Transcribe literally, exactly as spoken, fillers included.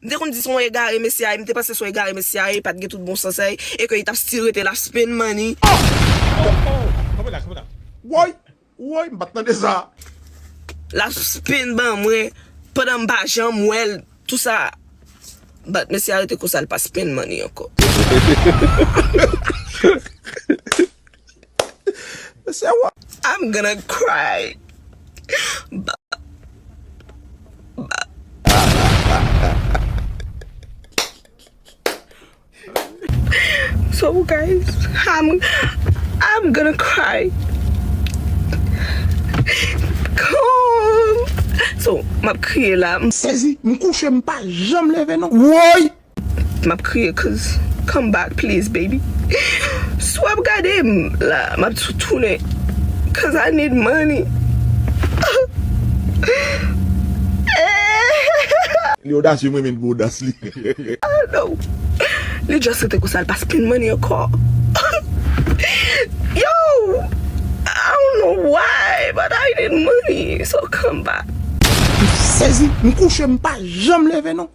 M te konn di se yon egare mesye a ye, m te panse se yon egare mesye a ye, pa t gen tout bon sans a ye, e ke li t ap still rete l ap spend money. Woy, woy, m pa t tande sa. L ap spend ban mwen, pandan m pa janm wè l, tou sa. But mesye a rete konsa, l pa spend money ankò. Mesye a wa. I'm gonna cry. Ba- ba- So guys, I'm I'm gonna cry. Come. So, m ap kriye la. M sezi, m kouche, m pa janm leve non. Woy! M ap kriye, cause come back please, baby. Si w ap gade m la, m ap tou tounen, cause I need money. Li odasye, mwen menm pou odas li. No. Li just rete konsa, l pa spend money ankò. Yo, I don't know why, but I need money, so come back. M sezi, m kouche, m pa janm leve non.